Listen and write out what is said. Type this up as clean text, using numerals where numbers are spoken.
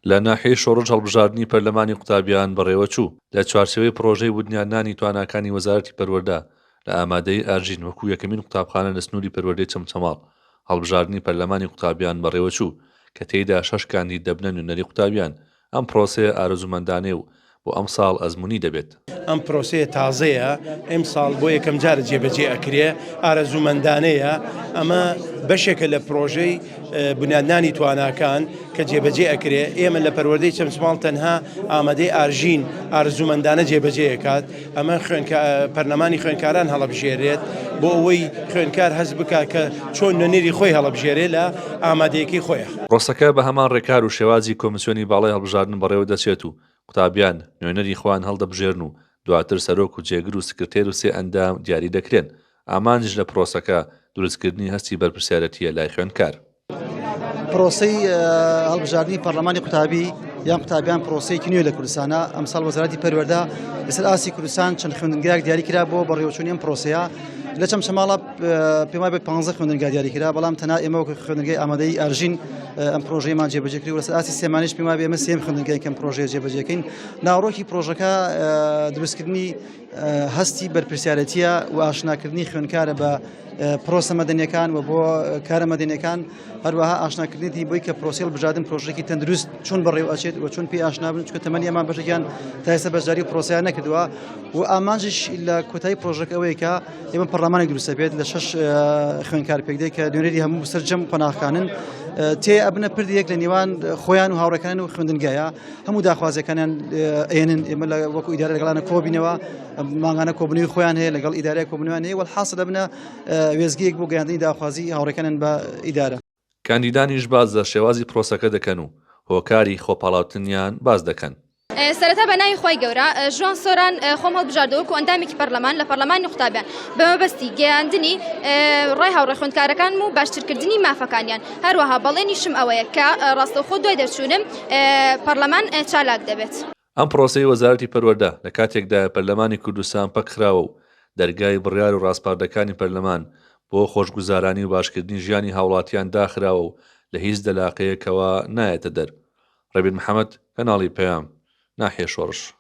لە ناحیەی شۆڕش هەڵبژاردنی پەرلەمانی قوتابیان بەڕێوەچوو. لە چوارچێوەی پڕۆژەی بونیادنانی تواناکانی وەزارەتی پەروەردە لە ئامادەیی ئارژین وەکو یەکەمین قوتابخانە لە سنووری پەروەردەی چەمچەماڵ هەڵبژاردنی پەرلەمانی قوتابیان بەڕێوەچوو کە تێیدا شەش کاندید دەبنە نوێنەری قوتابیان ئەم پرۆسەیە ئارەزوومەندانەیە و بۆ ئەمساڵ ئەزموونی دەبێت. ئەم پرۆسەیە تازەیە، ئمساڵ بۆ یەکەمجارە جێبەجێ ئەکرێ، ئارەزوومەندانەیە، ئەمە بەشێکە لە پرۆژەی بنیادنانی تواناکان کە جێبەجێ ئەکرێ، ئێمە لە پەروەردەی چەمچماڵ تەنها ئامادەی ئارژین ئارەزوومەندانە جێبەجێ ئەکات، ئەمە پەرلەمانی خوێندکاران هەڵەبژێرێت بۆ ئەوەی خوێندکار هەست بکات کە چۆن نوێنەری خۆی هەڵەبژێرێ لە ئامادەیەکەی خۆیان. پرۆسەکە بە هەمان ڕێکار و شێوازی کۆمیسیۆنی باڵای هەڵبژاردن بەڕێوە دەچێت و قوتابیان نوێنەری خۆیان هەڵدەبژێرن و دواتر سەرۆک و جێگر و سکرتێر و سێ ئەندام دیاری دەکرێن، ئامانجیش لە پرۆسەکە دروستکردنی هەستی بەرپرسیارەتییە لای خوێندکار. پرۆسەی هەڵبژاردنی پەرلەمانی قوتابی یان قوتابیان پرۆسەیەکی نوێ لە کوردستانە ئەمساڵ وەزارەتی پەروەردە لەسەر ئاستی کوردستان چەند خوێندنگایەک دیاری کرا بۆ بەڕێوەچوونی ئەم پرۆسەیە لە چەمچەماڵە پێم وایە 15 خوێندنگا دیاری کرا بەڵام تەنها ئێمە وەکو خوێندنگای ئامادەیی ئارژین ئەم پرۆژەیەمان جێبەجێ کرد و لەسەر ئاستی سلێمانیش پێم وایە ئێمە سێم خوێندنگای کەم پرۆژەیە جێبەجێکەین ناوەڕۆکی پرۆژەکە دروستکردنی هەستی بەرپرسیارەتیە و ئاشناکردنی خوێندکارە بە پرۆسە مەدەنیەکان و بۆ کارە مەدەنیەکان هەروەها ئاشناکردنی بۆی کە پرۆسەی هەڵبژاردن پرۆژێکی تەندروست چۆن بەڕێوە ئەچێت و چۆن پێی ئاشنا بن چونکە تەمەنی ئەمان بەشێکیان تا ئێستا بەشداری پرۆسەیان نەکردووە و ئامانجیش لە کۆتایی پرۆژەکە ئەوەیە کە ئێمە پەرلەمانێک دروستە بێت لە شەش خوێندکار پێک دێت کە نوێنەری هەموو سەرجەم قۆناغەکانن تێ ئەبنە پردێک لە نێوان خۆیان و هاوڕێکان و خوێندنگایە هەموو داخوازیەکانیان ئێنن ئێمە لە وەکو ئیدارە لەگەڵانە کۆبینەوە مانگانە کۆبنەوەی خۆیان هەیە لەگەڵ ئیدارە کۆبنەوەیان هەیە وەلحاسڵ دەبنە وێستگەیەک بۆ گەیاندنی داخوازی هاوڕێکانیان بە ئیدارە. کاندیدانیش باس لە شێوازی پرۆسەکە دەکەن و هۆکاری خۆپاڵاوتنیان باس دەکەن. سەرەتا بە ناوی خوای گەورە ژوان سۆران خۆم هەڵبژاردەوە وەکو ئەندامێکی پەرلەمان لە پەرلەمانی قوتابیان بە مەبەستی گەیاندنی ڕای هاوڕێ خوێندکارەکانم و باشترکردنی مافەکانیان هەروەها بەڵێنیشم ئەوەیە کە ڕاستەوخۆ دوای دەرچوونم پەرلەمان چالاک دەبێت. ئەم پرۆسەی وەزارەتی پەروەردە لە کاتێکدایە پەرلەمانی کوردستان پەکخراوە و دەرگای بڕیار و ڕاسپاردەکانی پەرلەمان بۆ خۆشگوزارانی و باشکردنی ژیانی هاوڵاتیان داخراوە و لە هیچ دەلاقەیەکەوە نایەتە دەر. ڕێبین محەمەد، کەناڵی پەیام، ناحیە شۆڕش.